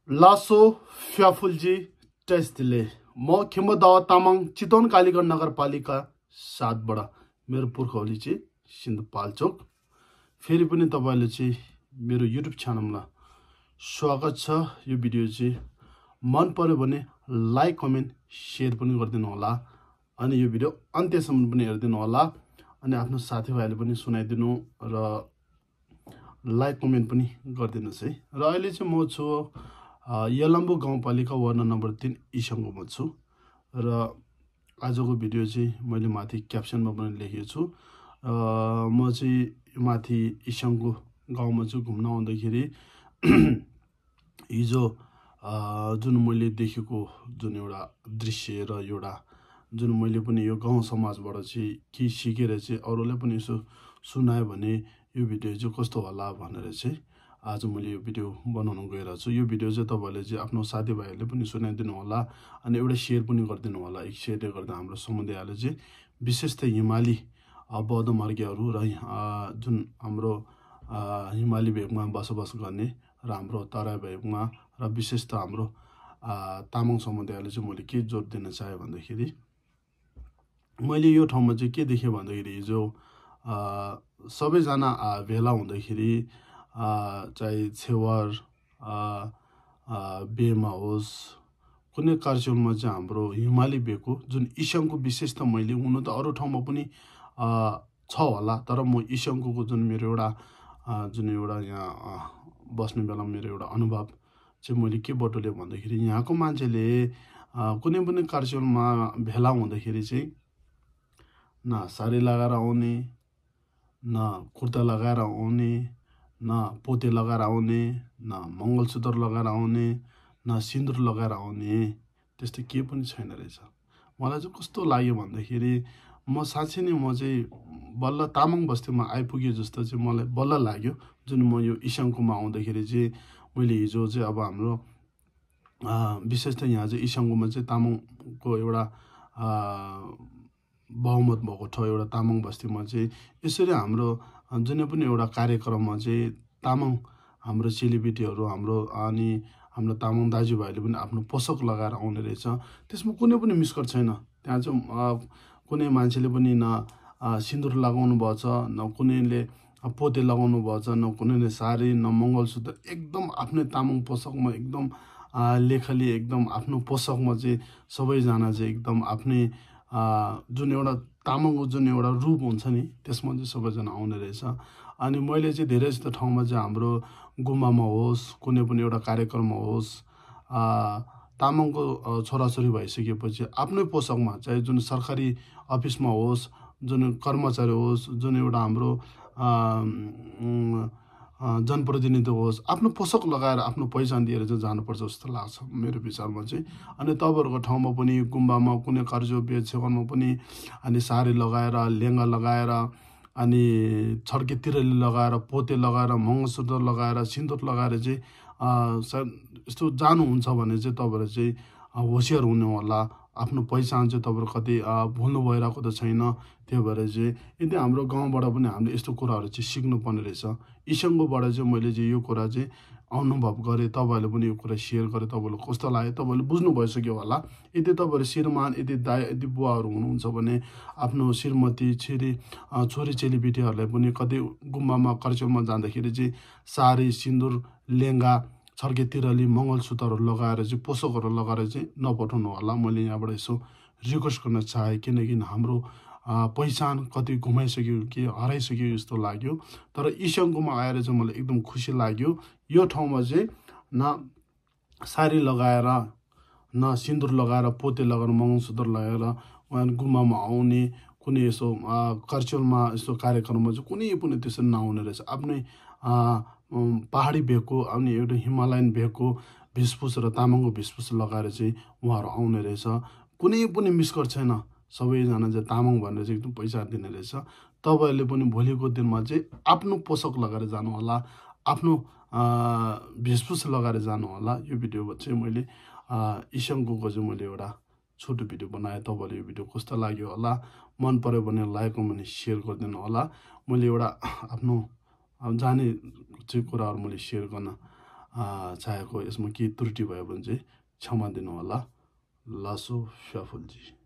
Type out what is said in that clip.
लासो फ्याफुल्जी टेस्टले म खेमदावा तामाङ चितवन कालीगढ नगरपालिका 7 बाट मेरो पुर्खौली चाहिँ सिन्धुपाल्चोक फेरि पनि तपाईले चाहिँ मेरो युट्युब च्यानलमा स्वागत छ। यो भिडियो चाहिँ मन पर्यो भने लाइक कमेन्ट शेयर पनि गरिदिनु होला अनि यो भिडियो अन्त्यसम्म पनि हेरिदिनु होला अनि आफ्नो साथीभाइले पनि सुनाइदिनु र लाइक कमेन्ट पनि गरिदिनुस् है। र अहिले चाहिँ म छु यलम्बु गाउँपालिका वार्ड नम्बर 3 इसङ्गोमा छु र आजको भिडियो चाहिँ मैले माथि क्याप्सनमा पनि लेखेको छु। म चाहिँ माथि इसङ्गो गाउँमा चाहिँ घुम्न आउँदाखेरि हिजो जुन मैले देखेको जुन एउटा दृश्य र एउटा जुन मैले पनि यो गाउँ समाजबाट चाहिँ के सिकेर चाहिँ अरूलाई पनि यसो सुनायो भने यो भिडियो चाहिँ कस्तो होला भनेर चाहिँ आज मैले यो भिडियो बनाउन गइरहेको छु। यो भिडियो चाहिँ तपाईले चाहिँ आफ्नो साथीभाइहरूले पनि सुनाइदिनु होला अनि एउटा शेयर पनि गरिदिनु होला। एक शेयरले गर्दा हाम्रो समुदायले चाहिँ विशेष त हिमाली बौद्ध मार्गीहरू र जुन हाम्रो हिमाली भेगमा बसोबास गर्ने र हाम्रो तराई भेगमा र विशेष त हाम्रो तामाङ समुदायले चाहिँ मैले के जोड दिन चाहे भन्दाखेरि मैले यो ठाउँमा चाहिँ के देखेँ भन्दाखेरि हिजो सबैजना भेला हुँदाखेरि चाहे छेवार बेमा होस् कुनै कार्यक्रममा चाहिँ हाम्रो हिमाली भेगको जुन इसङको विशेष त मैले हुनु त अरू ठाउँमा पनि छ होला तर म इसङको जुन मेरो एउटा यहाँ बस्ने बेला मेरो एउटा अनुभव चाहिँ मैले के बटुले भन्दाखेरि यहाँको मान्छेले कुनै पनि कार्यक्रममा भेला हुँदाखेरि चाहिँ न साडी लगाएर आउने न कुर्ता लगाएर आउने न पोते लगाएर आउने न मङ्गलसूत्र लगाएर आउने न सिन्दुर लगाएर आउने त्यस्तो के पनि छैन रहेछ। मलाई चाहिँ कस्तो लाग्यो भन्दाखेरि म साँच्चै नै म चाहिँ बल्ल तामाङ बस्तीमा आइपुगे जस्तो चाहिँ मलाई बल्ल लाग्यो। जुन म यो इसङ्गोमा आउँदाखेरि चाहिँ मैले हिजो चाहिँ अब हाम्रो विशेष त यहाँ चाहिँ इसङ्गोमा चाहिँ तामाङको एउटा बहुमत भएको ठाउँ एउटा तामाङ बस्तीमा चाहिँ यसरी हाम्रो जुनै पनि एउटा कार्यक्रममा चाहिँ तामाङ हाम्रो चेलीबेटीहरू हाम्रो अनि हाम्रो तामाङ दाजुभाइले पनि आफ्नो पोसाक लगाएर आउने रहेछ। त्यसमा कुनै पनि मिस्कट छैन। त्यहाँ चाहिँ कुनै मान्छेले पनि न सिन्दुर लगाउनु भएको छ न कुनैले पोते लगाउनु भएको छ न कुनैले साडी न मङ्गलसूत्र एकदम आफ्नै तामाङ पोसाकमा एकदम लेखली एकदम आफ्नो पोसाकमा चाहिँ सबैजना चाहिँ एकदम आफ्नै जुन एउटा तामाङको जुन एउटा रूप हुन्छ नि त्यसमा चाहिँ सबैजना आउने रहेछ। अनि मैले चाहिँ धेरै जस्तो ठाउँमा चाहिँ हाम्रो गुम्बामा होस् कुनै पनि एउटा कार्यक्रममा होस् तामाङको छोराछोरी भइसकेपछि आफ्नै पोसाकमा चाहे जुन सरकारी अफिसमा होस् जुन कर्मचारी होस् जुन एउटा हाम्रो जनप्रतिनिधि होस् आफ्नो पोसाक लगाएर आफ्नो पहिचान दिएर चाहिँ जानुपर्छ जस्तो लाग्छ मेरो विचारमा चाहिँ। अनि तपाईँहरूको ठाउँमा पनि गुम्बामा कुनै कार्य बेचेकनमा पनि अनि साडी लगाएर लेङ्गा लगाएर अनि छड्के तिरली लगाएर पोते लगाएर मङ्गलसूत्र लगाएर सिन्दुर लगाएर चाहिँ यस्तो जानुहुन्छ भने चाहिँ तपाईँहरू चाहिँ होसियार हुनु होला। आफ्नो पहिचान चाहिँ तपाईँहरू कतै भुल्नु भइरहेको त छैन। त्यो भएर चाहिँ यदि हाम्रो गाउँबाट पनि हामीले यस्तो कुराहरू चाहिँ सिक्नुपर्ने रहेछ। इसङ्गोबाट चाहिँ मैले चाहिँ यो कुरा चाहिँ अनुभव गरेँ। तपाईँहरूले पनि यो कुरा सेयर गरेँ। तपाईँलाई कस्तो लाग्यो तपाईँले बुझ्नु भइसक्यो होला। यदि तपाईँहरू श्रीमान यदि दाइ यदि बुवाहरू हुनुहुन्छ भने आफ्नो श्रीमती छोरी चेलीबेटीहरूलाई पनि कतै गुम्बामा कार्यक्रममा जाँदाखेरि चाहिँ साडी सिन्दुर लेङ्गा छड्के तिरली मङ्गलसूत्रहरू लगाएर चाहिँ पोसाकहरू लगाएर चाहिँ नपठाउनु होला। मैले यहाँबाट यसो रिक्वेस्ट गर्न चाहेँ किनकि हाम्रो पहिचान कति घुमाइसक्यो कि हराइसक्यो जस्तो लाग्यो। तर इसङ्गोमा आएर चाहिँ मलाई एकदम खुसी लाग्यो। यो ठाउँमा चाहिँ न साडी लगाएर न सिन्दुर लगाएर पोते लगाएर मङ्गलसूत्र लगाएर उहाँ गुम्बामा आउने कुनै यसो कर्चलमा यस्तो कार्यक्रममा चाहिँ कुनै पनि त्यसरी नआउने रहेछ। आफ्नै पहाडी भेगको अनि एउटा हिमालयन भेगको भेषभूषा र तामाङको भेषभूषा लगाएर चाहिँ उहाँहरू आउने रहेछ। कुनै पनि मिस्कट छैन। सबैजना चाहिँ तामाङ भनेर चाहिँ एकदम पहिचान दिने रहेछ। तपाईँहरूले पनि भोलिको दिनमा चाहिँ आफ्नो पोसाक लगाएर जानु होला आफ्नो भेषभूषा लगाएर जानु होला। यो भिडियो चाहिँ मैले इसङ्गोको चाहिँ मैले एउटा छोटो भिडियो बनाएँ। तपाईँले यो भिडियो कस्तो लाग्यो होला मन पर्यो भने लाइक कमेन्ट सेयर गरिदिनु होला। मैले एउटा आफ्नो जाने चाहिँ कुराहरू मैले सेयर गर्न चाहेको यसमा केही त्रुटि भयो भने चाहिँ क्षमा दिनुहोला। लासो फ्याफुलजी।